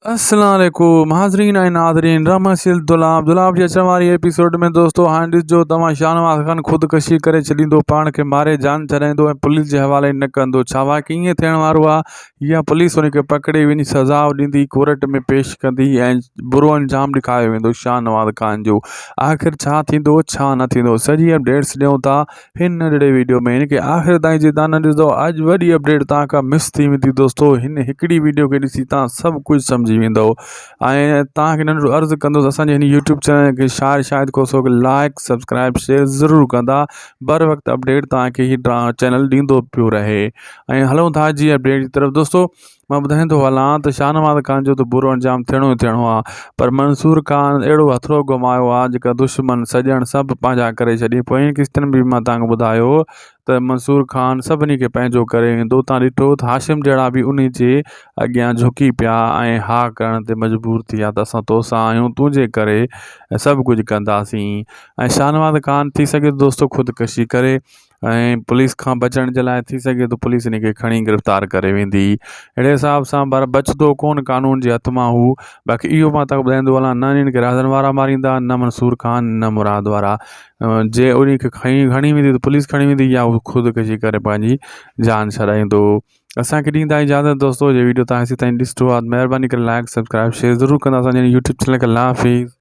السلام عليڪم حاضرين ۽ ناظرين ڊرامه سيريل دولاب دولاب جي اچڻ واري ايپيسوڊ ۾ دوستو هاڻي ڏسجو توهان شاهنواز خان خودڪشي ڪري ڇڏيندو پاڻ کي ماري جان ڇڏائيندو ۽ پوليس جي حوالي نه ڪندو ڇا واقعي ائين ٿيڻ وارو آهي يا پوليس ان کي پڪڙي وڃي سزا ڏيندي ڪورٽ ۾ پيش ڪندي ۽ برو انجام ڏيکاريو ويندو شاهنواز خان جو آخر ڇا ٿيندو ڇا نه ٿيندو سڄي اپڊيٽس ڏيون ٿا هن ننڍڙي ويڊيو ۾ هن کي آخر تائين جي تان نه ڏسندو اڄ وڏي اپڊيٽ تان کان مس ٿي ويندي دوستو هن هڪڙي ويڊيو کي ڏسي تان سڀ ڪجهه سمجهي ويندو ۽ تان کي ننڍڙو عرض ڪندس اسان جي هن يوٽيوب چينل کي شاعر شاهد کوسو کي لائڪ سبسڪرائب شيئر ضرور ڪندا بر وقت اپڊيٽ تان کي هي چينل ڏيندو پيو رهي ۽ هلون ٿا جي اپڊيٽ جي طرف دوستو مان ٻڌائيندو هلان ته شاهنواز خان جو ته برو انجام ٿيڻو ئي ٿيڻو آ پر منصور خان اهڙو هٿڙو گهمايو آ جيڪا دشمن سڄڻ سڀ پنهنجا ڪري ڇڏي پوئين قسطن ۾ به مان توهان کي ٻڌايو ته منصور خان سڀني کي پنهنجو ڪري ويندو تان ڏٺو ته هاشم جهڙا به انهي جي اڳيان جهڪي پيا ۽ ها ڪرڻ تي مجبور ٿي ويا ته اسان توسان آهيون تنهنجي ڪري سڀ ڪجهه ڪنداسين ۽ شاهنواز خان ٿي سگهي ٿو دوستو خودڪشي ڪري ۽ پوليس کان بچڻ جي لاء ٿي سگهي ٿو پوليس ان کي کڻي گرفتار ڪري ويندي اهڙي حساب سان پر بچندو ڪون قانون جي هٿ مان هو باقي اهو مان تک ٻڌائيندو هلان نه انهن کي رازن وارا ماريندا نه منصور خان نه مراد وارا جي ان کي کڻي کڻي ويندي ته پوليس کڻي ويندي يا هو خودڪشي ڪري پنهنجي جان ڇڏائيندو اسان کي ڏيندا اجازت دوستو جي ويڊيو تان هيسي تائين ڏسو آ مهرباني ڪري لائڪ سبسڪرائب شيئر ضرور ڪندا اسان جي يوٽيوب چينل کي الله حافظ.